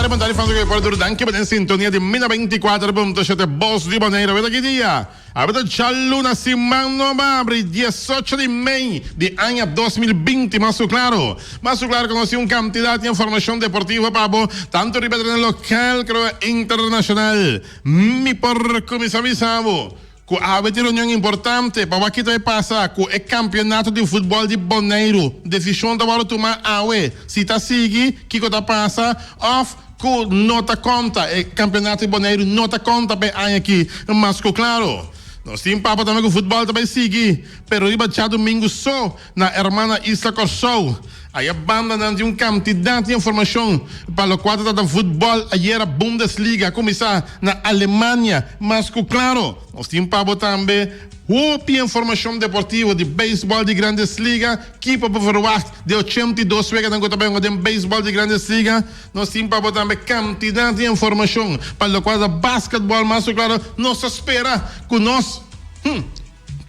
tardi, bon tardi fans di Deporte Duro. Danki pa den sintonia di Mina 24.7 Bos di Bonaire. Aweta ki dia? Aweta djaluna siman nobo abri 18 di mei di aña 2020. Mas ku klaro, mas ku klaro ku nos tin un kantidat di informashon deportivo pa bo, tantu riba tereno lokal komo internashonal. Mi por kuminsá bisa bo Ku awe tin reunion importante pa wak kiko ta pasa ku e kampionato di futbòl di Boneiru. Desishon ta wòrdu tumá awe si ta sigui, kiko ta pasa òf ku no ta konta. E kampionato di Boneiru no ta konta pa e aña aki mas ku klaro. Nos tin papa tambe ku futbòl ta bai sigui, pero riba djadumingu so na hermana isla Kòrsou. Aya bandanan tin un kantidat di informashon pa lokual ta trata futbòl. Ayera Bundesliga a kuminsá na Alemania. Mas ku klaro, nos tin pa bo tambe hopi informashon deportivo di beisbòl di Grandes Liga. Kiko bo verwagt di 82 weganan ku ta bai hunga den beisbòl di Grandes Liga? Nos tin pa bo tambe kantidat di informashon pa lokual ta basketbòl. Mas ku klaro, nos ta spera ku nos.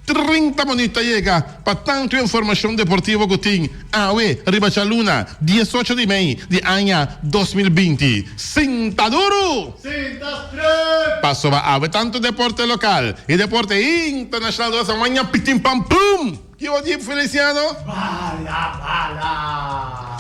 30 minuut ta yega pa tantu informacion deportivo cu tin awe riba djaluna 18 di mei di aña 2020. Sinta duru! Sinta strep! Pasobra awe tantu deporte local y deporte internacional ta pasa maña pitin pam pum! Kibo di Feliciano? Bala bala!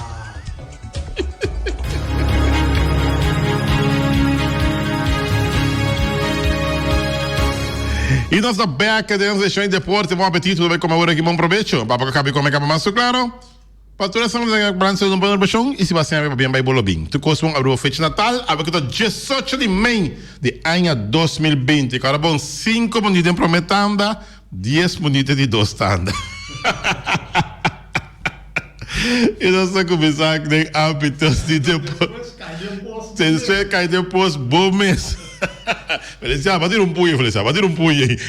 Y nos ta bek den nos seshon di deporte. Bon apetito, ta bai come awor aki. Bon probecho. Papa cu cabi come caba mas su claro. Pa tur esnan cu ta brand su bon orbashon y si bo a siña bien bai bolo bin. Tur cos bon aruba fecha natal awe cu ta 18 di mei di aña 2020. Cu ora bon 5 minuut den prome tanda, 10 minuut di dos tanda. I nos ta kuminsá den ámbitos di deporte. Despues kai den pos bo mes. Feliciano, ba tira un puño, Feliciano, ba tira un puño ei.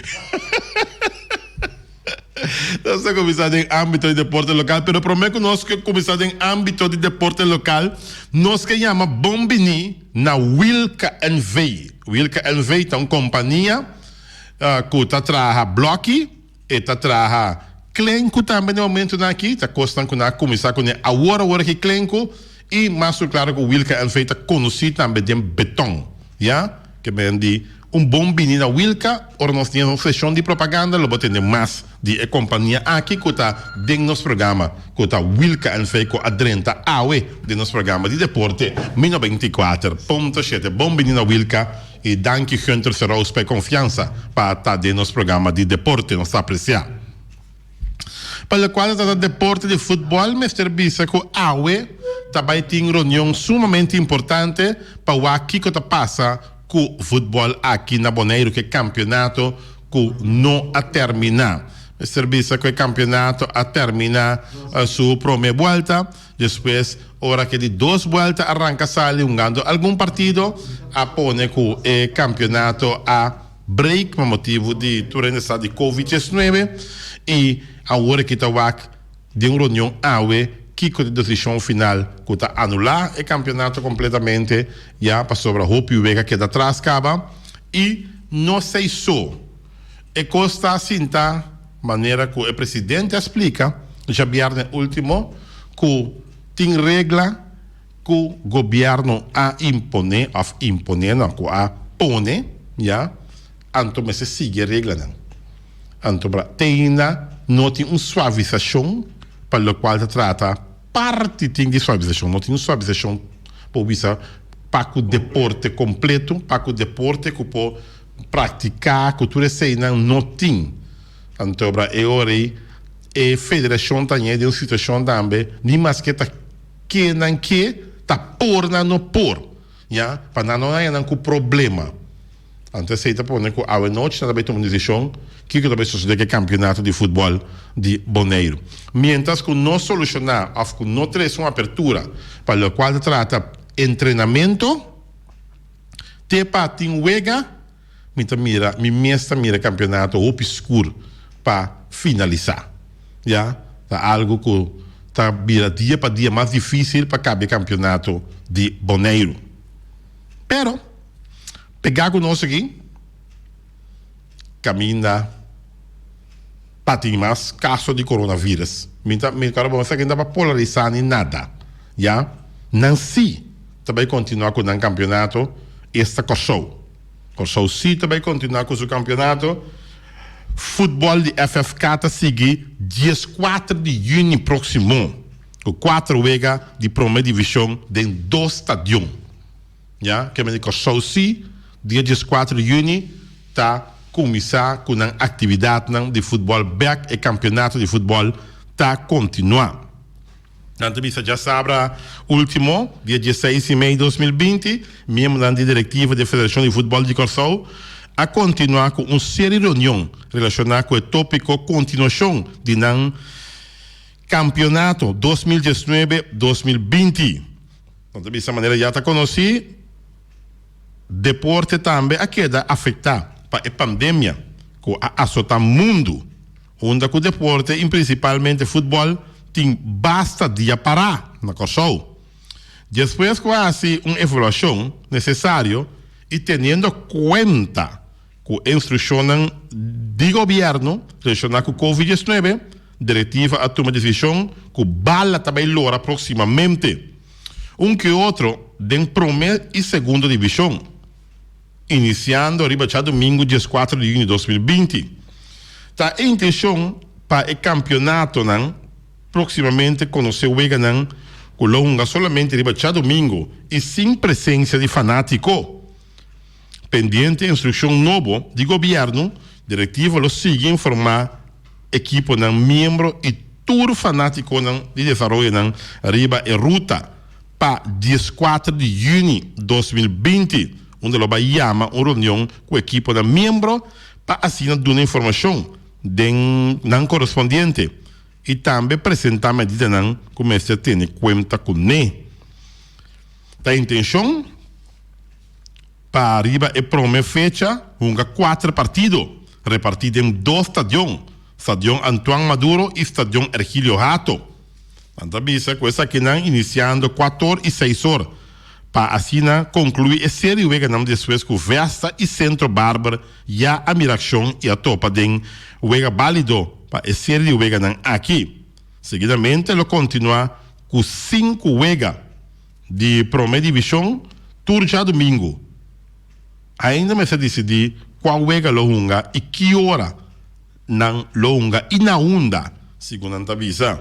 Nos ta kuminsá den ámbito di deporte lokal, pero promé ku nos ke kuminsá den ámbito di deporte lokal, nos ke yama bon biní na Wilka NV. Wilka NV ta un kompania ku ta traha blòki. E ta traha klenku tambe na e momentunan aki, ta kosnan ku nan a kuminsá kuné awor awor aki klenku i mas tur klaro ku Wilka NV ta konosí tambe den beton, ya. Ke men di un bon bini na Wilka, ora nos tin un seshon di propaganda lo bo tende mas di e kompania aki ku ta den nos programa ku ta Wilka NV ku a drenta awe den nos programa di deporte mi 94.7. Bon bini na Wilka. I danki Gunther Serous pa e konfiansa pa ta den nos programa di deporte, nos ta apresiá. Pa lokual ta trata deporte di futbòl mester bisa ku awe ta bai tin reunion sumamente importante pa wak kiko ta pasa ku futbòl aki na Boneiru ku e kampionato ku no a terminá. Mester bisa ku e kampionato a terminá su promé buèlta. Despues, ora ke di dos buelta a ranka sali hungando algun partido, a pone ku e kampionato a break pa motibu di tur hende sa di Covid 19 i awor aki ta wak den un reunion awe kiko ta e desishon final ku ta anulá e kampionato kompletamente ya pasobra hopi wega keda tras kaba i no sei so e kos ta sinta Manera ku e presidente a splika djabièrnè último ku tin regla ku gobièrnu a imponé òf imponé no ku a pone ya anto mester sigui e reglanan. Anto bra te ainda no tin un suavisashon pa lokual ta trata parti tin di suavisashon no tin un suavisashon por bisa pa ku deporte kompleto pa ku deporte ku por Praktiká ku tur eseinan no tin. Antobra e ora ei e federashon ta ñe den un situashon tambe ni maske ta ke nan ke ta por nan no por ya pa nan no haña nan ku problema. Anto esei ta pone ku awe nochi nan ta bai tuma un desishon kiko ta bai sosodé ku e kampionato di futbòl di Boneiru. Miéntras ku no solushoná òf ku no trese un apertura pa lokual ta trata entrenamentu. Te pa tin wega, mi ta mira, mi mes ta mira e kampionato hopi skur pa finalisá. Ya, ta algu ku ta bira dia pa dia mas difísil pa kaba e kampionato di Boneiru. Pero, pegá ku nos aki, kaminda pa tin mas kaso di coronavirus. Mi ta, mi kòrda bo, esaki no ta pa polarisá ni nada, ya. Nan sí. ta bai kontinuá ku nan kampionato, esta Kòrsou. Kòrsou sí ta bai kontinuá ku su kampionato. Futbòl di FFK ta sigui dieskuater di yüni próksimo ku kuater wega di promé divishon den dos stadion. Ya, keme di Kòrsou sí dia dieskuater di yüni ta kuminsá ku nan aktividatnan di futbòl bèk, e kampionato di futbòl ta kontinuá. Nan ta bisa djasabra ultimo, dia dieseis di mei 2020, miembronan di direktiva di e Federashon di Futbòl di Kòrsou a kontinuá ku un seri reunion relashoná ku e tópiko kontinuashon di nan kampionato 2019, 2020. Nan ta bisa manera ya ta konosí, deporte tambe a keda afektá pa e pandemia ku a asotá mundu. Unda ku deporte i prinsipalmente futbòl tin basta dia pará na Kòrsou. Despues ku a hasi un evaluashon nesesario i teniendo kuenta ku e instrukshonnan di gobièrnu relashoná ku Covid 19, direktiva a tuma desishon ku bala ta bai lora proksimamente un ke otro den promé i segundo divishon. Inisiando riba djadumingu dieskuater di yüni 2020, ta e intenshon pa e kampionatonan próksimamente konosé weganan ku lo hunga solamente riba djadumingu i sin presensia di fanátiko. Pendiente instrukshon nobo di gobièrnu, direktiva lo sigui informá ekiponan miembro i tur fanátikonan di desaroyonan riba e ruta. Pa dieskuater di yüni 2020, unda lo bai yama un reunion ku ekiponan miembro pa asina duna informashon den nan korespondiente i tambe presentá medidanan ku mester tene kuenta kuné. Ta intenshon pa riba e promé fecha hunga kuater partido repartí den dos stadion, Stadion Antoine Maduro i Stadion Ergilio Hato. Nan ta bisa ku esakinan inisiando kuator i seis or, pa asina konkluí e seri weganan despues ku Vesta i Centro Barber ya a mira akshon i a topa den wega bálido pa e seri di weganan aki. Seguidamente lo kontinuá ku sinku wega di promé divishon tur djadumingu. Ainda mester disidí kua wega lo hunga i ki ora. Nan lo hunga i na unda, segun nan ta bisa.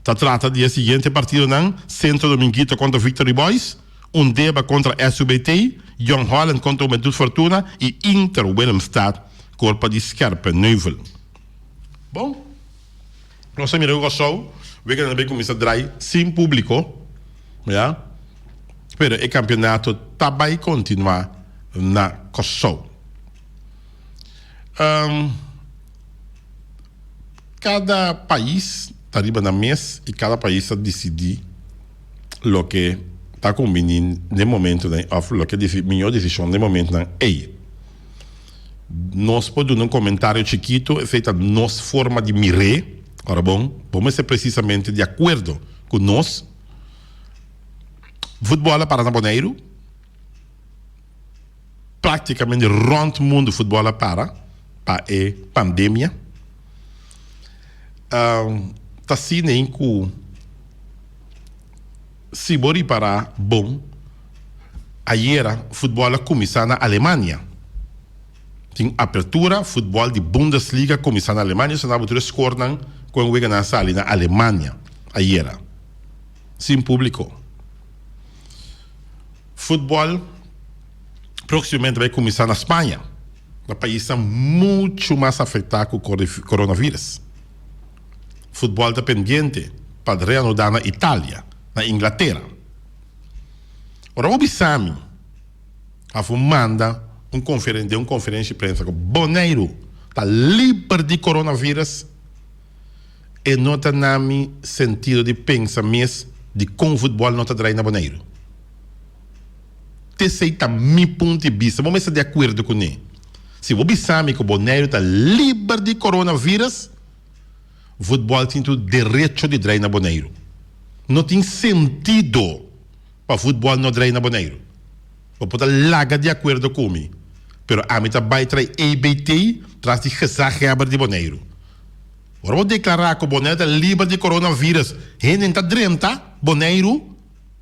Ta trata di e siguiente partidonan, Centro Dominguito kontra Victory Boys, Undeba kontra SUBT, Jong Holland kontra Juventud Fortuna i Inter Willemstad korpa di Scherpenheuvel. Bon, nos a mira ku Kòrsou wega nan a bay kuminsá drai sin públiko, ya, pero e kampionato ta bay kontinuá na Kòrsou. Kada pais ta riba nan mes i kada pais ta disidí loke ta kumbiní den momentunan òf loke mihó desishon den momentunan ei. Nos por duna un komentario chikitu, esei ta nos forma di mir'é. Ora bon, bo mester presisamente di akuerdo ku nos. Futbòl a para na Boneiru. Práktikamente rònt mundu futbòl a para pa e pandemia. Ta asina ei ku si bo ripará bon, ayera futbòl a kuminsá na Alemania. Tin apertura, futbòl di Bundesliga kuminsá na Alemania, so nan bo tur e skornan ku e weganan a sali na Alemania ayera, sin públiko. Futbòl próksimamente bai kuminsá na Spaña, na paisnan muchu mas afektá ku coronavirus. Futbòl ta pendiente pa reanudá na Italia, na Inglatera. Ora bo bisa mi, afo manda un konferen den un konferensha di prensa ku Boneiru ta liber di coronavirus, e no ta na mi sentido di pensa mes di kon futbòl no ta drai na Boneiru. T'esei ta mi punto di bista, bo mester di akuerdo kuné. Si bo bisa mi ku Boneiru ta liber di coronavirus, futbòl tin tur derecho di drai na Boneiru. No tin sentido pa futbòl no drai na Boneiru. Bo por ta laga di akuerdo ku mi, pero ami ta bai trae EBT tras di gezaghebber di Boneiru. Ora bo deklará ku Boneiru ta liber di coronavirus, hende ta drenta Boneiru,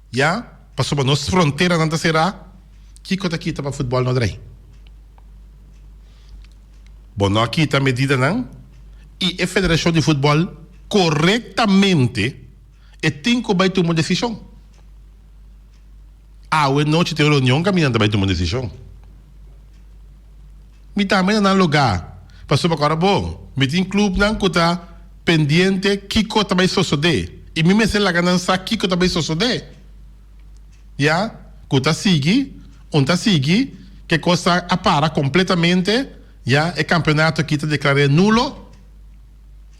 ya. pasobra nos fronteranan ta será, kiko ta kita pa futbòl no drai? Bo no a kita medidanan i e federashon di futbòl korektamente e tin ku bai tuma un desishon. Awe nochi tin un reunion kaminda nan ta bai tuma un desishon. Mi tambe na nan lugá, pasobra ku ora bon, mi tin klupnan ku ta pendiente kiko ta bai sosodé i mi mester laga nan sa kiko ta bai sosodé. Ya ku ta sigui, un ta sigui, ke kos ta a para kompletamente, ya e kampeonato aki ta deklar'é nulo.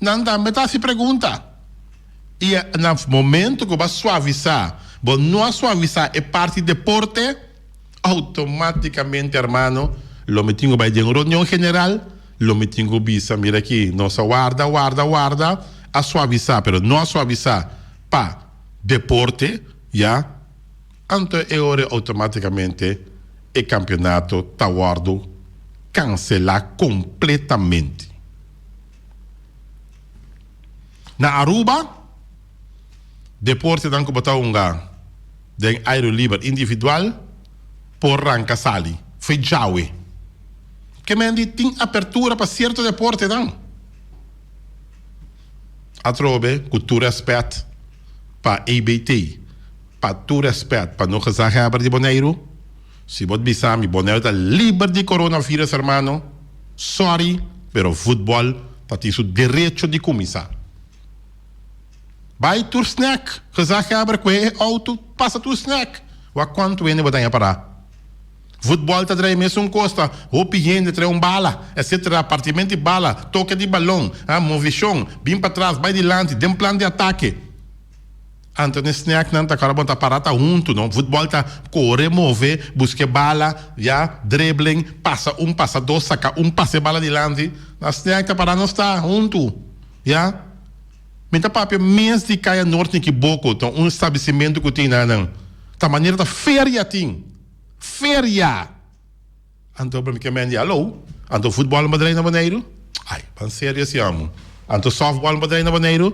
Nan tambe ta hasi pregunta. I na momento ku bo a suavisá, bo no a suavisá e parti deporte, Automáticamente hermano lo mi tin cu bay den un reunion general, lo mi tin cu bisa mira aki nos a warda warda warda a suavisa pero no a suavisa pa deporte ya, anto e ora automáticamente e campeonato ta wordo cancela completamente. Na Aruba. Deportenan ku bo ta hunga den airu liber individual por ranka sali fo'i djawe. Ke men di tin apertura pa sierto deportenan. Atrobe ku tur rèspèt pa EBT, pa tur rèspèt pa no gezaghèber di Boneiru, si bo ta bisa mi Boneiru ta liber di coronavirus hermano, sorry pero futbòl ta tin su derecho di kuminsá. Bai tur snack. Gezaghebber kue e auto pasa tur snack. Wak kuantu hende bo ta haña pará. Futbòl ta drai mesun kos ta hopi hende trae un bala etcetera partimentu di bala toke di balon ha movishon bin patras bai dilanti den plan di atake. Anto ne snacknan ta kòrda bo ta pará ta huntu no futbòl ta kore move buska e bala ya dribbling pasa un pasa dos saka un pasa e bala dilanti na snack ta pará nos ta huntu ya. Mi ta papia mes di Kaya Noord Nikiboko, ta un establecimentu ku tin nanan. Ta manera ta feria tin. Feria! Anto mi ke men di alo, anto futbòl no drei na Boneiru? Ai, ban serio si amo. Anto sòftbòl no drei na Boneiru?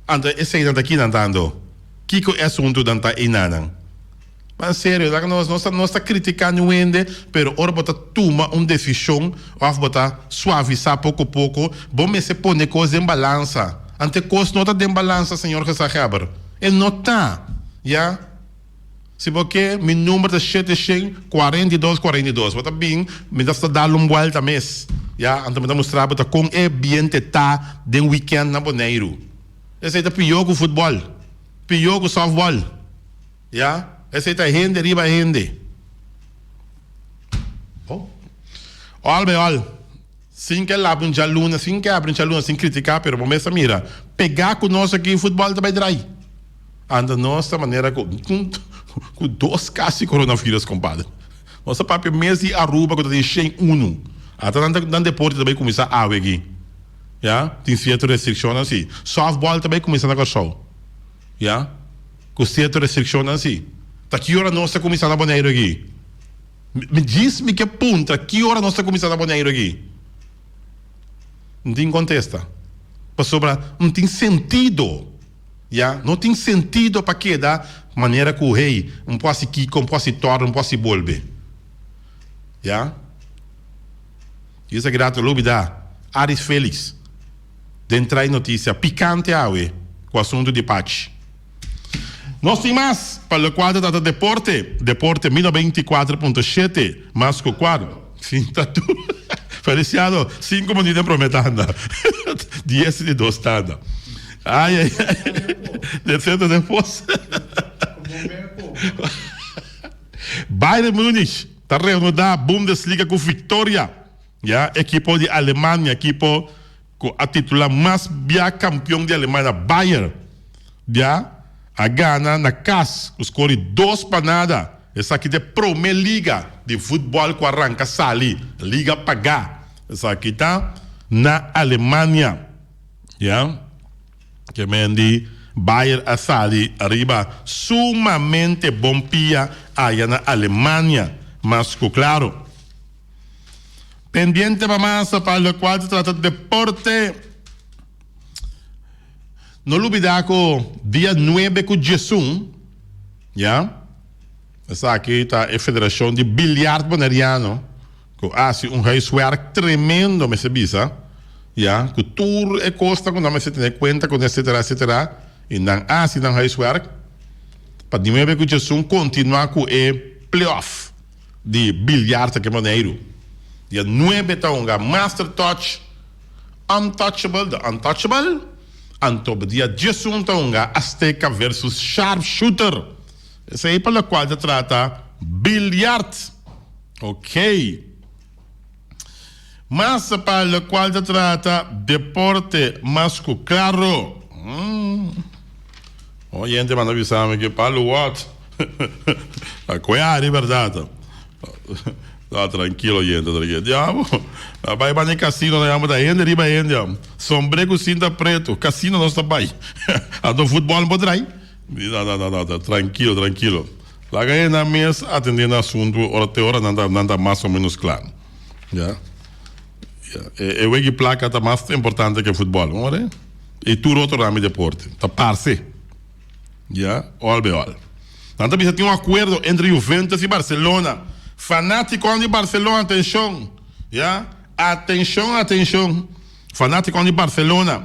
Anto eseinan ta kinan ta anto? Kiko e asuntunan ta einanan? Ban serio, laga nos, nos ta, nos ta critica niun hende, pero ora bo ta tuma un decision of bo ta suavisa poco poco, bo mester pone cos den balansa. Ante cos no ta den balansa, señor Gezaghebber. E no ta. Ya. Si bo ke, mi number ta shete shen 42 42. Bo ta bin, mi ta sta dal un buelta mes. Ya, anto mi ta mustra bo ta con e ambiente ta den weekend na Boneiru. Esey ta pior cu futbol, pior cu softball. Ya, esei ta hende riba hende. Oh. All by all, sin ke laba un djaluna, sin ke abri un djaluna, sin kritiká, pero bo mes a mira, pegá ku nos aki futbòl ta bai drai. Anda nos ta manera ku ku dos kasi coronavirus, kompadre. Nos ta papia mes di Aruba ku ta tin shen unu. Ata nan nan deporte ta bai kuminsá awe aki. Ya, tin sierto restrikshonnan si. Sòftbòl ta bai kuminsá na Kòrsou. Ya. Ku sierto restrikshonnan si. Ta ki ora nos ta kuminsá na Boneiru aki? Mi djis mi ke puntra ki ora nos ta kuminsá na Boneiru aki? N tin kontesta. Pasobra n tin sentido. Ya, no tin sentido pa keda manera ku hey, n por hasi kiko, n por hasi tòr, n por hasi bolbe. Ya. I esaki rato lo bida Aris Felix. Den trae noticia picante awe cu asunto di Pachi. Nos tin mas pa locual ta trata deporte. Deporte mi 94.7 mas cu cuadro. Sinta tu. Feliciano, cinco minuut den prome tanda. Dies di dos tanda. Ay, ay, ay. De centro de pos. Bayern Munich ta reanuda Bundesliga cu victoria. Ya, ekipo di Alemania, ekipo ku a titulá mas bia kampion di Alemania, Bayern, ya, a gana na kas ku skor di dos pa nada. Esaki ta e promé liga di futbòl ku a ranka sali, liga pagá. Esaki ta na Alemania, ya. Ke men di Bayern a sali riba sumamente bon pia aya na Alemania, mas ku klaro. Pendiente pa mas pa locual ta trata deporte. No lubida cu dia nuebe cu diesun, ya. Esaki ta e federashon di biliard boneriano ku a hasi un huiswerk tremendo mester bisa ya ku tur e kosnan ku nan mester tene kuenta kuné etcetera etcetera i nan a hasi nan huiswerk pa di nuebe ku djesun kontinua ku e playoff di biliard aki Boneiru. Dia nuebe ta hunga Master Touch Untouchable the Untouchable anto dia djesun ta hunga Azteca versus Sharpshooter. Esei pa locual ta trata biljart. Ok. Mas pa locual ta trata deporte mas cu claro. Oyente manda bisa mi ke palu wat. Ta koe ari berdad. Ta trankilo oyente, trankilo. Diablo. A bai banda e casino na yama ta hende riba hende. Sombre cu cinta preto. Casino nos ta bai. Anto futbol no por drai. No, no, no, no, trankilo, trankilo. Laga e nan mes atendé nan asuntu ora te ora nan ta, nan ta mas o menos kla. Ya. Ya. E, e wegi plaka ta mas importante ke futbòl, no worde? I tur otro rami deporte. Ta parse. Ya, òl be òl. Nan ta bisa tin un akuerdo entre Juventus i Barcelona. Fanátikonan di Barcelona, atenshon. Ya. Atenshon, atenshon. Fanátikonan di Barcelona.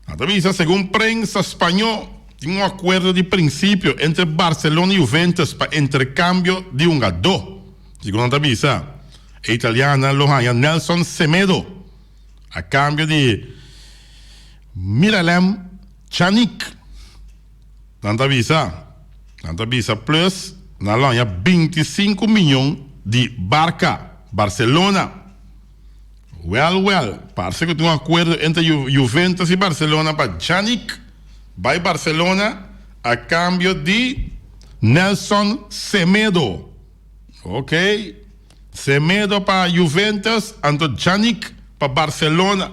Nan ta bisa, segun prensa spañó, tin un akuerdo di prinsipio entre Barcelona i Juventus pa interkambio di hungadó. Segun nan ta bisa, e italianonan lo haña Nelson Semedo a kambio di Miralem Pjanic. Nan ta bisa, nan ta bisa plus nan lo haña 25 miyon di Barca, Barcelona. Wèl wèl, parse ku tin un akuerdo entre Juventus i Barcelona pa Pjanic bai Barcelona a kambio di Nelson Semedo. Ok, Semedo pa Juventus anto Pjanic pa Barcelona.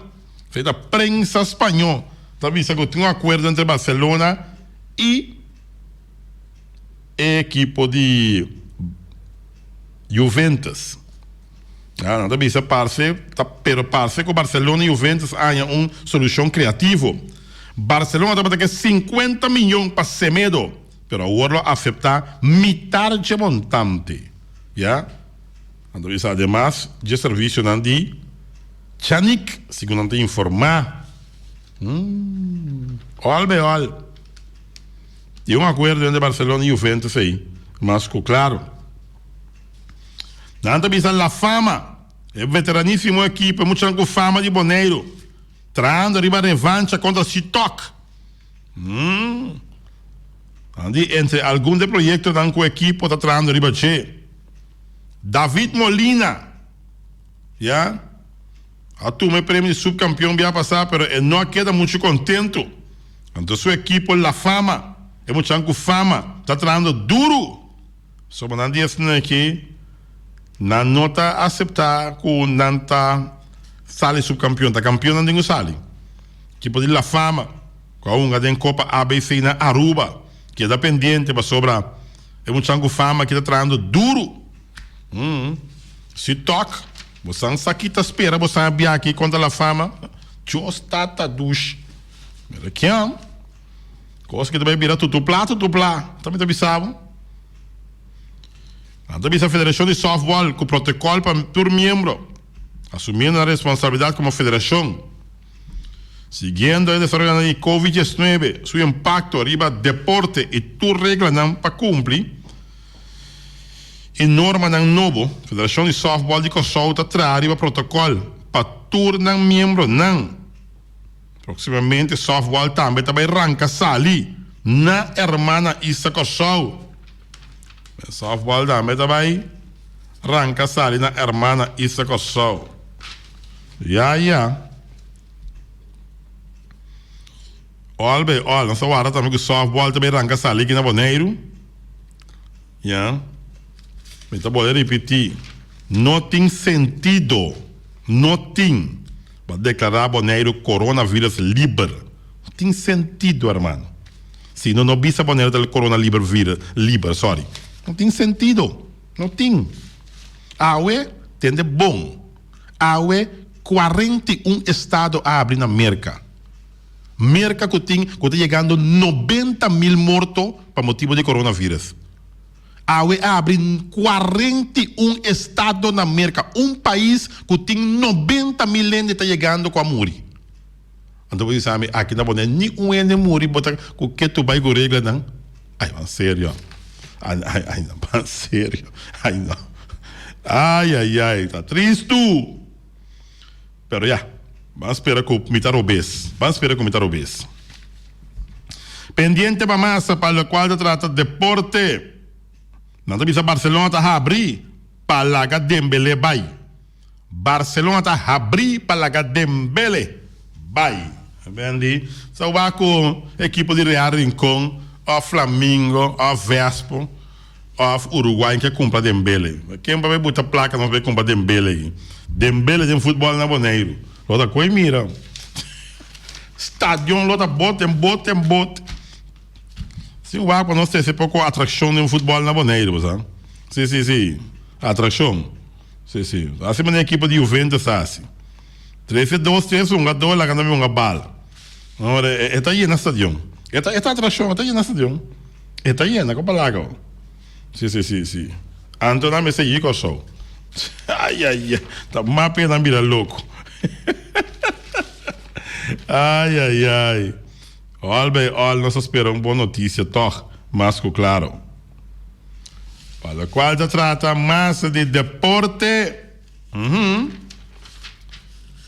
Esei ta prensa spañó ta bisa ku tin un akuerdo entre Barcelona i e ekipo di Juventus. Ya, nan ta bisa parse ta pero parse ku Barcelona i Juventus a haña un solushon kreativo. Barcelona tabata ke sinkuenta miyon pa Semedo, pero awor lo aseptá mitar dje montante. Ya, nan ta bisa ademas dje servisionan di Pjanic, segun nan ta informá. Òl be òl. Tin un akuerdo entre Barcelona i Juventus ei, mas ku klaro. Nan ta bisa La Fama, e veteranisimo ekipo, e muchanan ku fama di Boneiru, trahando riba revancha kontra Sitok. Nan di entre algun di e proyektonan ku ekipo ta trahando riba dje. David Molina, ya, a tuma e premio di supkampion bia pasá pero e no a keda muchu kontentu. Anto su ekipo La Fama, e muchanan ku fama, ta trahando duru. Soba nan di esnan aki, nan no ta aseptá ku nan ta sali supkampion. Ta kampion nan tin ku sali. Ekipo di La Fama ku a hunga den Kopa ABC na Aruba keda pendiente pasobra e muchanan ku fama aki ta trahando duru. Si tok bosan sa ki ta spera bosan a bia aki kontra La Fama. Dios tata dushi. Mira kian. Kos ki ta bai bira tutupla tutupla, ta mi ta bisa bo. Nan ta bisa Federashon di Sòftbòl ku protokòl pa tur miembro, asumiendo nan responsabilidat komo federashon, siguiendo e desaroyonan di Covid 19, su impakto riba deporte i tur reglanan pa kumpli i normanan nobo, Federashon di Sòftbòl di Kòrsou ta traha riba protokòl pa tur nan miembronan. Próximamente softball tambe ta bai ranka sali na Hermana Isa Kòrsou. Softball tambe ta bai ranka sali na Hermana Isa Kòrsou. Ya ya. Òl bai òl, nos ta warda tambe ku softball ta bai ranka sali aki na Boneiru. Ya. Mi ta bolbe ripití, no tin sentido, no tin, pa deklará Boneiru coronavirus liber. No tin sentido, hermano. Si no, no bisa Boneiru ta corona liber virus, liber, sorry. No tin sentido. No tin. Awe, tende bon, awe 41 estado a habri na Merka. Merka ku tin ku ta yegando 90.000 morto pa motibu di coronavirus. Awe a habri 41 estado na Merka, un pais ku tin 90 mil hende ta yegando ku a muri. Anto bo bisa mi, aki na Bonaire ni un hende muri, bo ta ku ke tu bai ku reglanan? Ai ban serio, ai ai ai no ban serio, ai no, ai ai ai ta tristu. Pero ya, ban spera ku mi ta robes, ban spera ku mi ta robes. Pendiente pa masa pa lokual ta trata deporte. Nan ta bisa Barcelona ta habri pa laga Dembele bai. Barcelona ta habrí pa laga Dembele bai. Bendy sa wak ku ekipo di Real Rincon òf Flamingo òf Vespo òf Uruguay ke kumpra Dembele. Ken pa bai buta plaka nos bai kumpra Dembele aki? Dembele den futbòl na Boneiru. Lo ta koe mira. Stadion lo ta bot en bot en bot. Si wak pa nos trese poko atrakshon den futbòl na Boneiru, bo sa. Si si si. Atrakshon. Si si. Asi manera ekipo di Juventus ta hasi. Trese dos tres hungadó laga nan hunga bal. Ora e ta yena stadion. E ta e ta atraccion, e ta yena stadion. E ta yena ku palabra. Si si si si. Anto nan mester yi Kòrsou. Ai ai ai. Ta mas p'e nan bira loko. Ai ai ai. All by all nos ta spera un bon notisia tòg, mas ku klaro. Pa locual ta trata mas di deporte,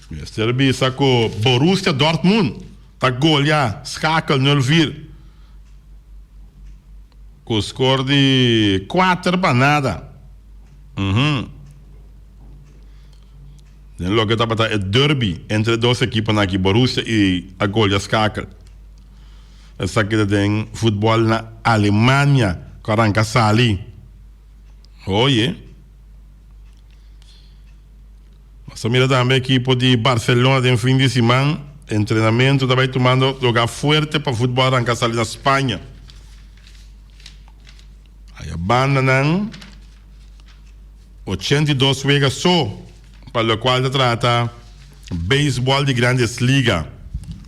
mester bisa cu Borussia Dortmund ta golea Schakel nul vier cu score di cuater pa nada. Den loke tabata e derby entre e dos ekiponan aki, Borussia y a golea Schakel. Esaki ta den futbol na Alemania ku a ranka sali. Oye. Nos a mira tambe ekipo di Barcelona den fin di siman. Entrenamentu ta bai tumando lugar fuerte pa futbol ranka sali na Spaña. Aya bandanan 82 wega so pa lokual ta trata beisbòl di Grandes Liga.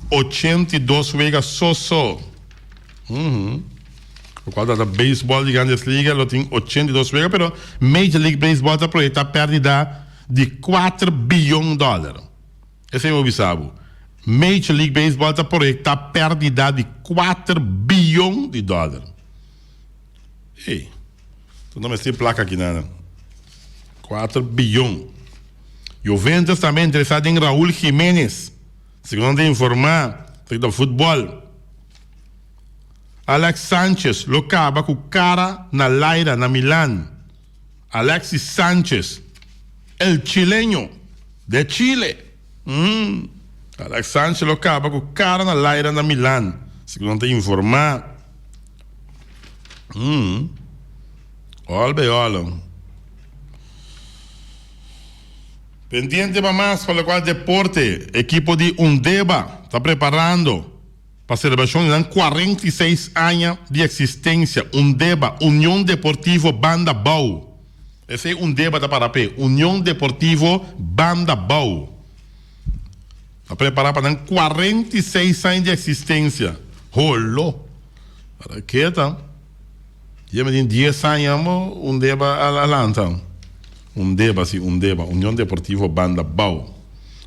82 wega so so. Lokual ta trata beisbòl di Grandes Liga lo tin 82 wega pero Major League Baseball ta proyekta pèrdida di kuater biyon dòler. Esei mi bisa bo. Major League Baseball ta proyekta pèrdida di kuater biyon di dòler. Ey, tu no mester plaka aki nada. Kuater biyon. Juventus tambe interesá den Raul Jimenez, segun nan ta informá ta futbòl. Alex Sanchez lo kaba ku kara na laira na Milan. Alexis Sanchez, el chileño de Chile. Alex Sanchez lo kaba ku kara na laira na Milan, segun nan ta informá. Ol bay ol. Pendiente pa mas pa locual deporte, ekipo di Undeba ta preparando pa celebracion di nan 46 aña di existencia. Undeba, Union Deportivo Banda Bou. Esey Undeba ta para p'e, Union Deportivo Banda Bou. Ta prepara pa nan 46 aña di existencia. Holo! Para ke ta? Dje mi tin dies aña mo Undeba a lanta. Undeba, si, Undeba, Union Deportivo Banda Bou.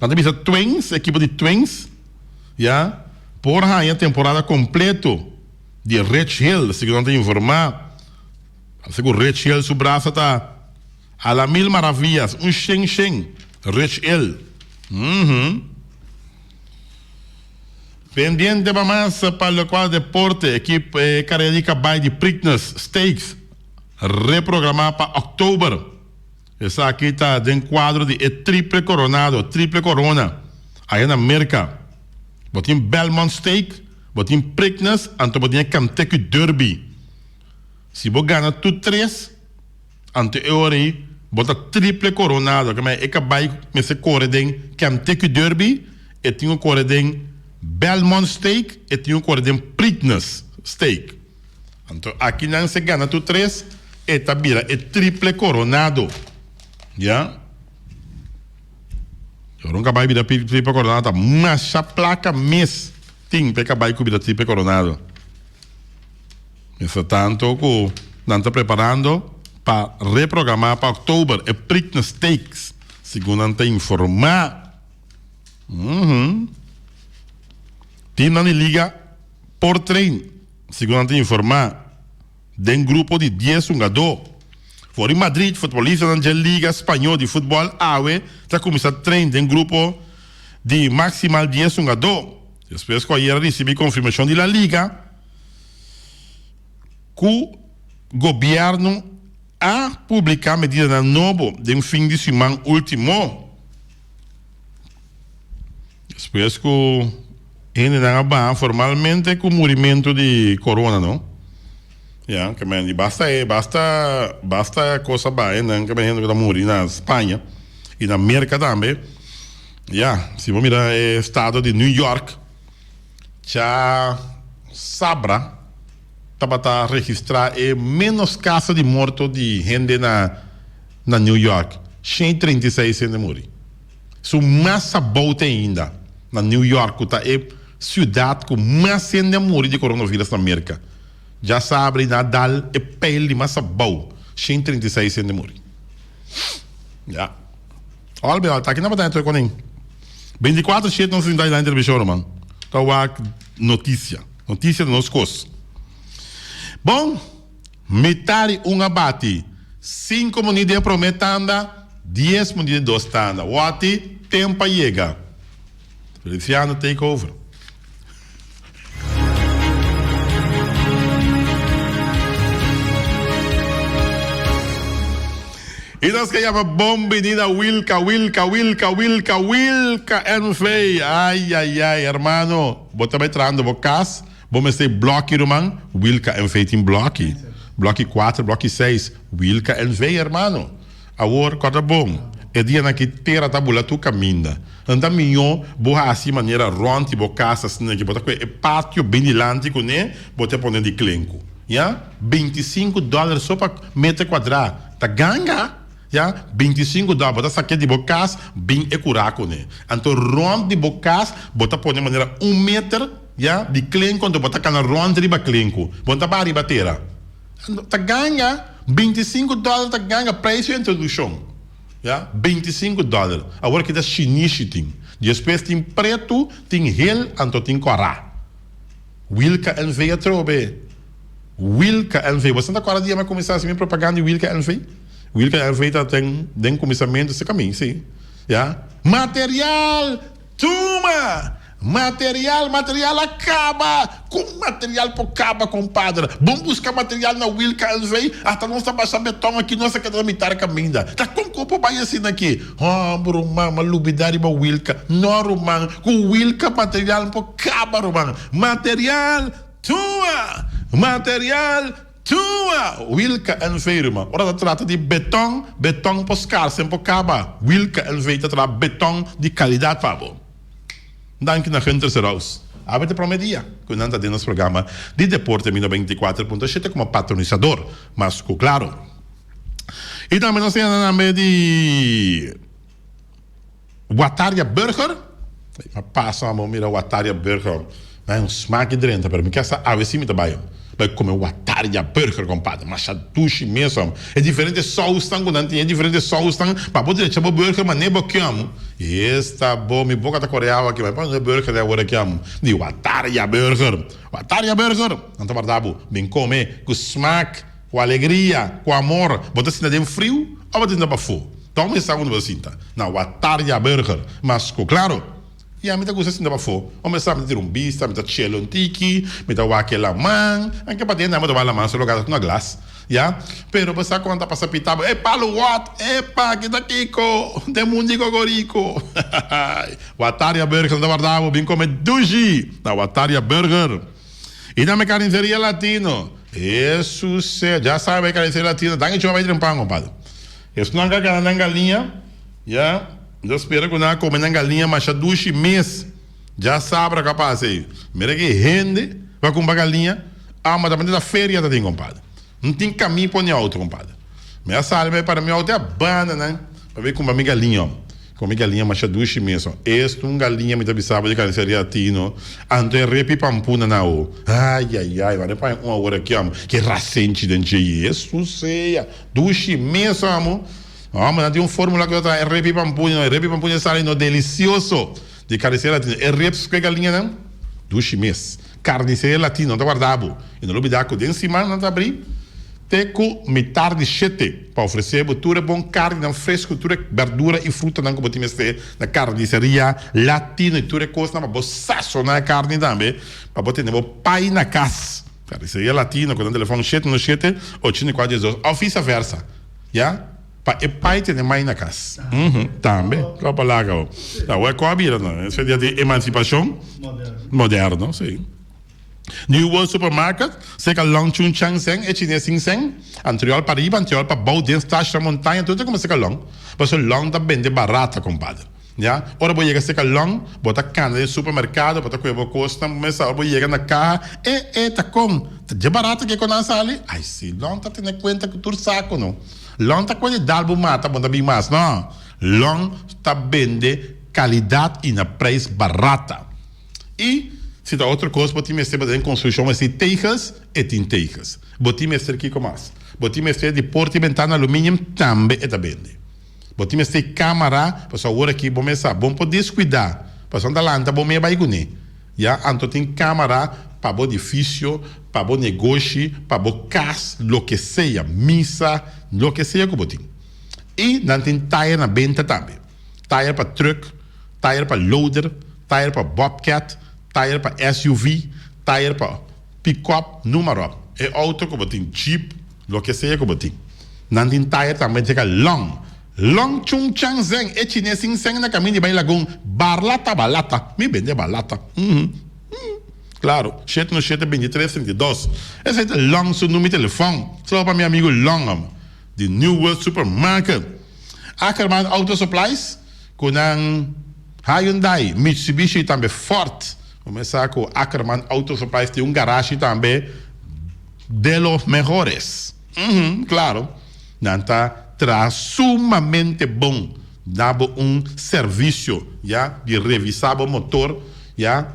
Nan ta bisa Twins, ekipo di Twins, ya, por haña temporada completo di Rich Hill, segun nan ta informa. Parece cu Rich Hill su brasa ta a la mil maravillas, un shen shen, Rich Hill. Uhum. Pendiente pa mas pa locual deporte, ekip e careda di cabai di Preakness Stakes reprograma pa october. Esaki ta den cuadro di e Triple Coronado, Triple Corona, aya na Merca. Bo tin Belmont Stake, bo tin Preakness, anto bo tin e Kentucky Derby. Si bo gana tur tres, anto e ora ei bo ta triple coronado. Keme e cabai mester core den Kentucky Derby, e tin cu core den Belmont Stake, e tin cu core den Preakness Stake. Anto aki nan si e gana tur tres, e ta bira e triple coronado. Ya. E ora un cabai bira triple coronado ta masha placa mes tin pa e cabai cu bira triple coronado. Mester tanto cu. Nan ta preparando pa reprogramá pa òktober e Preakness Stakes, segun nan ta informá. Timnan di liga por train, segun nan ta informá, den grupo di dies hungadó. For di Madrid, futbolistanan dje liga spañó di futbòl awe ta kuminsá train den grupo di maksimal dies hungadó, despues ku ayera risibí konfirmashon di La Liga ku gobièrnu a publiká medidanan nobo den fin di siman último. Despues ku hendenan a baha formalmente ku murimentu di corona no. Ya, ke men di basta e basta basta kos a baha hendenan ke men hende ku ta muri na Spaña i na Merka tambe. Ya, si bo mira e estado di New York cha sabra tabata registrá e ménos kaso di morto di hende na na New York, 136 hende muri. Su mas abou te ainda na New York ku ta e siudat ku mas hende a muri di coronavirus na Merka. Djasabra i na dal e peil di mas abou, 136 hende muri. Ya. Ol be ol ta aki na bataya tur konin. 24 shit nos sinta na televishon ruman. Ta wak notisia. Notisia ta nos kos. Bon. Mitari un a bati sinku munit den prome tanda, dies munit den dos tanda. Wati temp a yega. Feliciano take over. I nos ke yama bon bini na Wilka, Wilka, Wilka, Wilka, Wilka NV. Ay, ay, ay, hermano, bo ta bai trahando bo kas? Bo mester bloki ruman, Wilka NV tin bloki. Bloki kuater, bloki seis, Wilka NV hermano. Awor kòrda bon, e dianan ki tera ta bula tur kaminda. Nan ta mihó bo hasi manera rònt di bo kas asina ki bo ta kue e patio bin dilanti kuné bo ta pone di klenku. Ya, 25 dòler so pa meter kuadrá. Ta ganga! Ya, 25 dòler bo ta sak'é di bo kas bin e kurá kuné. Anto rònt di bo kas bo ta pone manera un meter. Ya, di klenku anto bo ta kana rònt riba klenku. Bo no ta baha riba tera. Ta ganga 25 dòler ta ganga preis di introdukshon. Ya, 25 dòler. Awor ki ta shinishi tin. Despues tin pretu, tin hel, anto tin kòrá. Wilka NV atrobe. Wilka NV. Bo ta kòrda dia mi a kuminsá hasi mi propaganda di Wilka NV? Wilka NV ta den den kuminsamentu si kamin, si. Ya. Material! Tuma! Material, material a caba! Con material por caba, compadre? Bon busca material na Wilka NV, hasta nos ta basha beton aki, nos a keda na mitar caminda. Ta con cu por bay asina aki? Homber, ruman, m'a lubida riba Wilka. No, ruman, cu Wilka material por caba, ruman. Material! Tuma! Material! Tuma! Wilka NV, ruman. Ora ta trata di beton, beton por scarse en por caba. Wilka NV ta traha beton di calidad pa bo. Danki na Hunter Seraus. Awe ta prome dia cu nan ta den nos programa di Deporte Mi 94.7 como patronisador mas cu claro. Y tambe nos tin nan namber di Wataria Burger. Ma pasa amo mira Wataria Burger. Nan un smaak di drenta pero mi kier sa awe si mi ta bai bai come Wataria Burger compadre. Masha dushi mes amo. E diferente sausnan cu nan tin e diferente sausnan pa bo drecha bo burger mane bo ke amo. Esta bo mi boca ta core awa aki bai pa burger di awor aki amo. Di Wataria Burger. Wataria Burger nan ta warda bo bin come cu smaak cu alegria cu amor. Bo ta sinta den friu of bo ta sinta pafo. Toma e sa unda bo ta sinta na Wataria Burger. Mas cu claro. Ya mi ta gusta sinta pafó. Ome sa mi ta tira un bista, mi ta chela un tiki, mi ta wak e laman. Anke paden nan bo ta wak laman solo gata na glas. Ya. Pero bo sa kon ta pasa pita bo, e palu wòt! Epa, kita kiko? Den mundi kokoriko. Wataria Burger ta warda bo bin kome dushi na Wataria Burger. I tambe Carniceria Latino. Hesus, ya sabe Carniceria Latino. Danki chuma bai trempan, compadre. Esnan ka gana nan galiña, ya. Mi ta spera ku nan a kome nan galiña masha dushi mes. Dja sabra ku a pasa ei. Mira ki hende ku a kumpra galiña. Amo ta ta feria ta tin kompadre. No tin kamin pone outo kompadre. Mi a sali bai para mi outo e a banda nan pa bai kumpra mi galiña. Come galiña masha dushi mesun. Esto un galiña mi ta bisa bo di carniceria Latino. Anto e repi pampuna na o. Ay ay ay wak paña un awor aki amo. Ke rasenchi den dje Jesus sea. Dushi mesun amo. Amo nan tin un formula ku ta traha e repi pampuna no. E repi pampuna sali no delicioso. Di carniceria Latino. E reps ku e galiña nan dushi mes. Carniceria Latino nan ta warda bo. I no lubida ku den siman nan ta abri te ku mitar di shete pa ofresé bo tur e bon karninan fresku, tur e berdura i frutanan ku bo tin mester na Carniceria Latino i tur e kosnan pa bo sasoná e karni tambe pa bo tene bo pai na kas. Carniceria Latino ku nan telefòn shete uno shete, 84 diesdos òf visa versa ya pa e pai tene mai na kas. Tambe kua palabra bo ta wak kua bira no esei dia di emansipashon moderno si. New World Supermarket, serka Long Chun Chang Seng, e chines sin seng, antriol pariba, antriol pabou, den Stasha Montaña, tur ta kuma serka Long. Pasobra Long ta bende barata, compadre. Ya, ora bo yega serka Long, bo ta cana den supermercado, bo ta coge bo cosnan, bo mesa, ora bo yega na caha, e, e, ta con, ta dje barata ke con nan sali? Ay si, Long ta tene cuenta cu tur saco no. Long ta cuenta di dal bo mata, bo no ta bin mas, no. Long ta bende calidad y na prijs barata. I si ta otro kos bo tin mester pa den konstrukshon mester di tegels, e tin tegels. Bo tin mester kiko mas? Bo tin mester di porta i bentana aluminium, tambe e ta bende. Bo tin mester di kamara, pasobra awor aki bo mes sa, bo no por deskuidá, pasobra nan ta lanta bo mes bai kuné. Ya, anto tin kamara pa bo edifisio, pa bo negoshi, pa bo kas, loke sea, misa, loke sea ku bo tin. I nan tin tayer na benta tambe. Tayer pa trùk, tayer pa loader, tayer pa bobcat, tayer pa SUV, tayer pa pickup, noem maar op. E auto ku bo tin, jeep, loke sea ku bo tin. Nan tin tayer tambe djeka long. Long chung chang zeng, e chines sin seng na kaminda di bai lagun, barlata balata, mi bende balata, uhum, claro, shete no shete bintitres 32. Esei ta Long su number di telefòn. Solo pa mi amigu Long, di New World Supermarket. Ackerman Auto Supplies ku nan Hyundai, Mitsubishi i tambe Ford. Bo mes sa ku Ackerman Auto Supplies tin un garashi tambe de los mejores. Uhum, klaro. Nan ta traha sumamente bon na bo un servisio ya di revisá bo motor ya.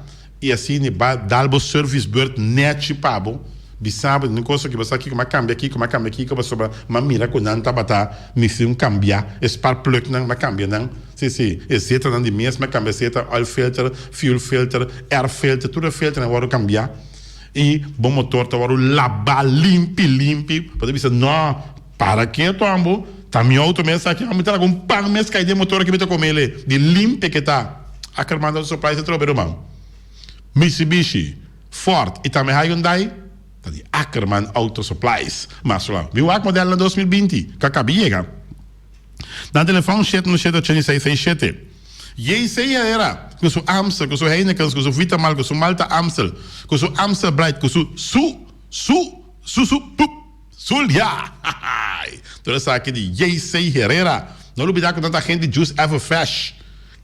I asina ba dal bo service beurt nechi pa bo, bisa bo den cosa ki bo sa kiko m'a cambia kiko m'a cambia kiko pasobra m'a mira cu nan tabata misti un cambia e spark plug nan m'a cambia nan si si e zetanan di mes m'a cambia zeta oil filter fuel filter air filter tur e filter nan a wordo cambia y bo motor ta wordo laba limpi limpi bo ta bisa no para keto ambo ta mi auto mes aki mi ta laga un pan mes cay den motor aki mi ta comele di limpi ke ta. Ackerman Auto Supplies ta trobe ruman. Mitsubishi, Ford y tambe Hyundai ta di Ackerman Auto Supplies. Mas lo mi wak model na 2020 cu a caba yega. Nan telefon shete no shete ochenta y seis seis shete. JC Herrera cu su Amstel, cu su Heinekens, cu su Vitamal, cu su Malta Amstel, cu su Amstel Bright, cu su su su su su pup Zulia! Tur esaki di JC Herrera. No lubida cu nan ta hende Juice Ever Fresh.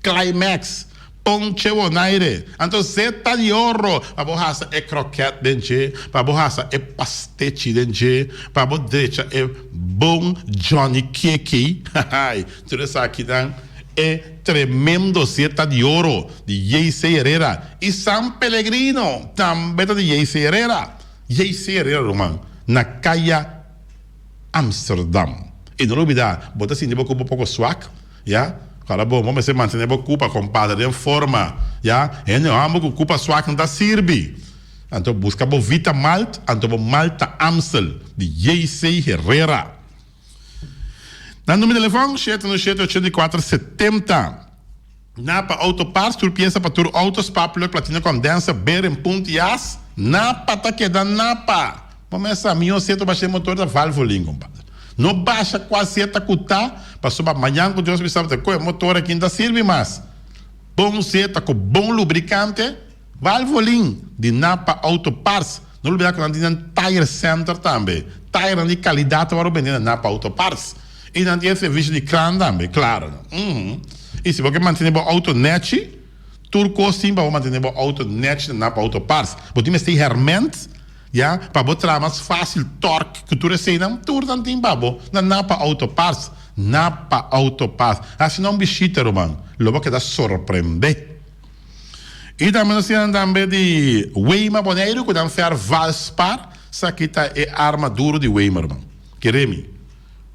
Climax, Ponche Bonaire, anto zeta di oro pa bo hasa e kroket den dje, pa bo hasa e pastechi den dje, pa bo drecha e bon Johnny Keki, hahay, tur esakinan e tremendo zeta di oro di JC Herrera y San Pellegrino tambe ta di JC Herrera, JC Herrera ruman, na Kaya Amsterdam. Y no lubida, bo ta sinti bo cuerpo poco swak? Ya, kala bo, bo mester mantene bo kupa, kompadre, den forma. Ya, hende hòmber ku kupa swak no ta sirbi. Anto buska bo Vita Malt, anto bo Malta Amstel di JC Herrera. Nan numero di telefòn, shete no shete 84 70. Napa Auto Parts, tur piesa pa tur auto, spark plug, platina condenser, bearing, punt y as. Napa ta keda Napa! Bo mes sa, mihó seta basha e motor ta Valvoline, compadre. No basha cual seta cu ta, pasobra mañan cu Dios bisa bo ta coge motor aki no ta sirbi mas. Bon seta cu bon lubricante, Valvoline, di Napa Auto Parts. No lubida cu nan tin nan tire center tambe. Tirenan di calidad ta worde bende na Napa Auto Parts. I nan tin e servicio di kran tambe, claro. Uhum. I si bo ke mantene bo auto nechi, tur cos tin pa bo mantene bo auto nechi na Napa Auto Parts. Bo tin mester herment, ya, pa bo traha mas facil, torque, cu tur eseinan, tur nan tin pa bo na Napa Auto Parts. Napa Auto Parts. Hasi nan un bishita ruman, lo bo keda sorprende. I tambe nos tin nan tambe di Weima Boneiru ku nan fer Valspar, esaki ta e arma duru di Weima ruman. Kere mi.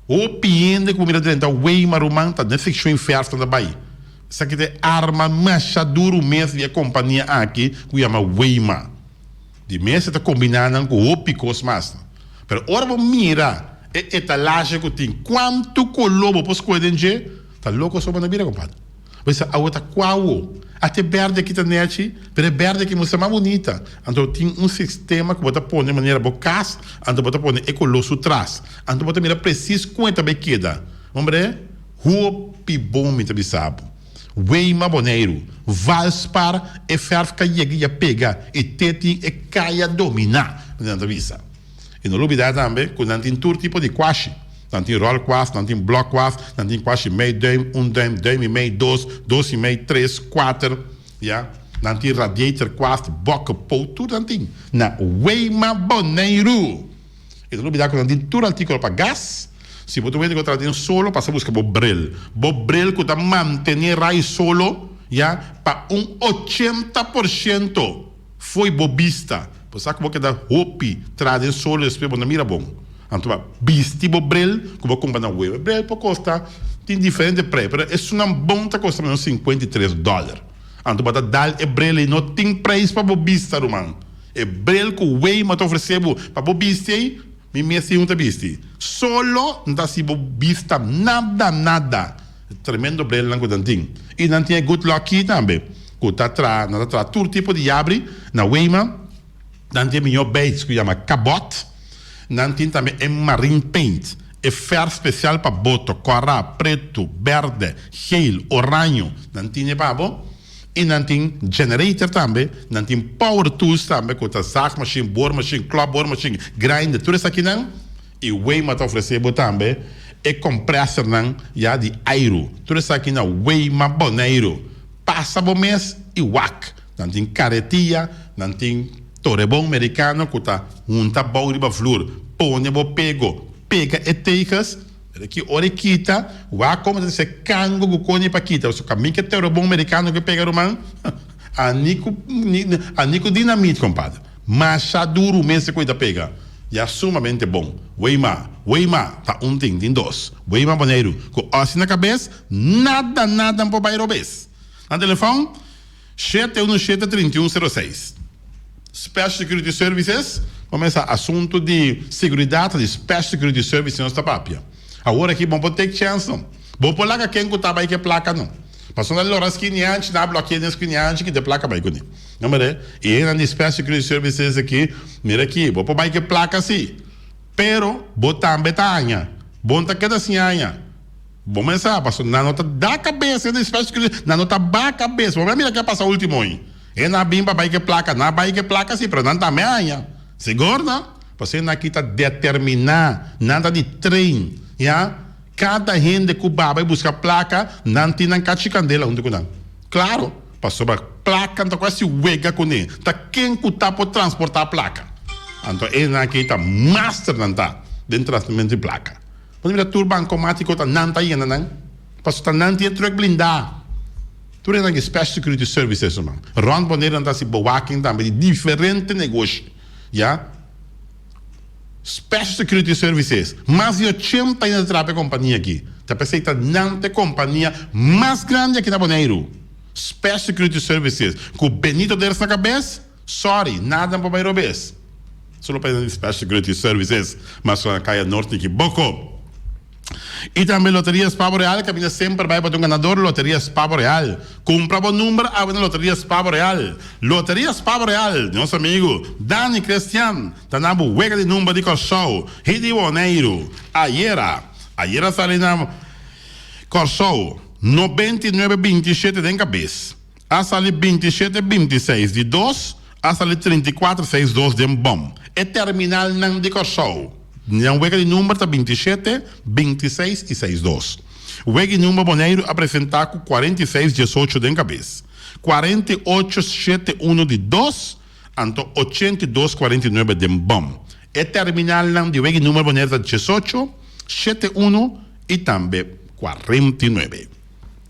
Hopi hende ku bo mira drenta Weima ruman ta den sekshon ferf nan ta bai. Esaki ta e arma masha duru mes di e kompania aki ku yama Weima. Di mes e ta kombiná nan ku hopi kos mas. Pero ora bo mira e etalage ku tin, kuantu koló bo por skohe den dje, ta loko so bo na bira kompadre. Bo bisa awo ta kua awo? Ata e bèrdè aki ta nèchi, pero e bèrdè aki mustra mas bunita. Anto tin un sistema ku bo ta pone manera bo kas, anto bo ta pone e koló su tras. Anto bo ta mira presis kon e ta bai keda. Hombre, hopi bon mi ta bisa bo. Weima Boneiru, Valspar e fèrf ka yega i a pega i te tin e kaya dominá, nan ta bisa. I no lubidá tambe ku nan tin tur tipo di kuashi. Nan tin ròlkuas, nan tin blòkkuas, nan tin kuashi mei dùim, un dùim, dùim i mei, dos, dos i mei, tres, kuater, ya. Nan tin radiatorkuas, bòkepou, tur nan tin na Weima Boneiru. I no lubidá ku nan tin tur artíkulo pa gas. Si bo ta wende ku ta den solo, pasa buska bo bril. Bo bril ku ta mantené rai solo, ya, pa un 80% fo'i bo bista. Bo sa ku bo keda hopi traha den solo despues bo no mira bon. Anto ba bisti bo bril ku bo kumpra na web. E bril por kosta, tin diferente prei, pero esunnan bon ta kosta menos 53 dòler. Anto bo ta dal e bril ei, no tin preis pa bo bista, ruman. E bril ku Waymo ta ofresé bo pa bo bisti ei, mi mes tin un ta bisti. Solo no ta hasi bo bista nada nada. Tremendo brilnan ku nan tin. I nan tin e Good Luck Key tambe ku ta traha, nan ta traha tur tipo di yabri na Waymo. Nan tin e mihó beits ku yama Cabot. Nan tin tambe e Marine Paint, e fèrf spesial pa boto, kòrá, pretu, bèrdè, geel, oraño. Nan tin e pa bo. I nan tin generator tambe, nan tin power tools tambe ku ta zaagmachine, boormachine, klopboormachine, grinder, tur esakinan. I Weima ta ofresé bo tambe e kompresornan ya di airu. Tur esaki na Weima Boneiru. Pasa bo mes i wak. Nan tin karetia, nan tin torebon merikano ku ta hunta bou riba vlur. Pone bo pego, pega e teges. Pero ki ora e kita, wak komo ta dise kango ku koni pa kita. Pasobra kaminda ke torebon merikano ke pega ruman, a ni ku a ni ku dinamit kompadre. Masha duru mes e koe ta pega. Ya sumamente bon. Weima, Weima, ta un tin, tin dos. Weima Boneiru, ku osi na kabes, nada, nada no por bai robes. Nan telefòn, 717 31 06. Special Security Services, bo mester sa asuntu di seguridat ta di Special Security Services nos ta papia. Awor aki bo no por take chance no. Bo por laga ken ku ta bai ku e plaka no. Pasobra nan lora skinianchi, nan a blòkia den skinianchi, kita e plaka bai kuné. No mira, e hendenan di Special Security Services aki, mira aki, bo por bai ku e plaka si, pero bo tambe ta haña. Bo no ta keda sin haña. Bo mester sa, pasobra nan no ta da kabes, hende di Special Security, nan no ta baha kabes. Bo mira mira ke a pasa ultimo oí. Hende a bin pa bai ku e plaka, nan a bai ku e plaka si, pero nan tambe a haña. Sigur no? Pasobra hende aki ta determiná, nan ta di train, ya. Kada hende ku baba i buska plaka, nan tin nan kachi kandela huntu ku nan. Klaro, pasobra plaka no ta kuasi wega kuné. Ta ken ku ta por transportá plaka? Anto esnan aki ta masternan ta den transportamentu di plaka. Bo ta mira tur bankomátiko ta nan ta yena nan, pasobra ta nan tin e trùk blindá. Tur esnan ki Special Security Services ruman. Rònt Bonaire nan ta hasi bewaking tambe di diferente negoshi, ya. Special Security Services, mas di ochenta aña ta traha pa e kompania aki. Ta p'esei ta nan ta e kompania mas grandi aki na Boneiru. Special Security Services, ku Benito Ders na kabes, sorry, nada no por bai robes. Solo pa esnan di Special Security Services, mas ku na Kaya Norte di Kiboko. I tambe Loteria Spavo Real kaminda semper bai pa ta un ganador Loteria Spavo Real. Kumpra bo number awe na Loteria Spavo Real. Loteria Spavo Real, nos amigu Dani Crestian ta na bo wega di number di Kòrsou i di Boneiru. Ayera, ayera sali na Kòrsou 99 27 den kabes. A sali 27 26 di dos, a sali 34 6 dos den bòm. E terminalnan di Kòrsou. Nan wega di number ta 27, 26 i 6 dos. Wega di number Boneiru a presentá ku 46 18 den kabes, 48 shete uno di dos, anto 82 49 den bòm. E terminalnan di wega di number Boneiru ta 18, shete uno. i tambe 49.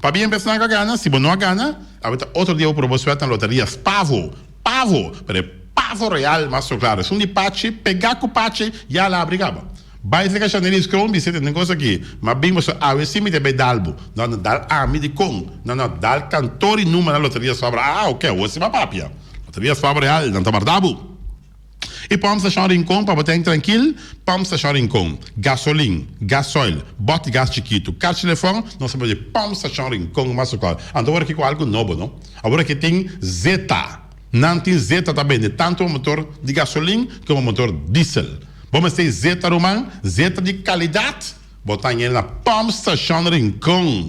Pabien p'esnan ku a gana, si bo no a gana, awe ta otro dia bo por bo suerte na loteria Spavo, Pavo, pero e Pavo Real mas so klaro, esun di Pachi, pegá ku Pachi, ya la abri kaba. Bai serka Shanelis Kroon bis'é tende kos aki, ma bin boso awe si mi ta bai dal bo. No, no dal ami dikon, no, no, dal kantor i numa na loteria Spavo Real. Ah, oke, awor si bo a papia. Loteria Spavo Real, nan ta warda bo. I Pump Station Rincon pa bo ten trankil, Pump Station Rincon, gasolin, gasoil, bòt gas chikitu, karchi telefòn, nos ta di Pump Station Rincon mas okal. Anto awor aki ku algu nobo no, awor aki tin zeta, nan tin zeta ta bende tantu pa motor di gasolin komo motor diesel. Bo mester zeta ruman, zeta di kalidat, bo ta hañ'el na Pump Station Rincon.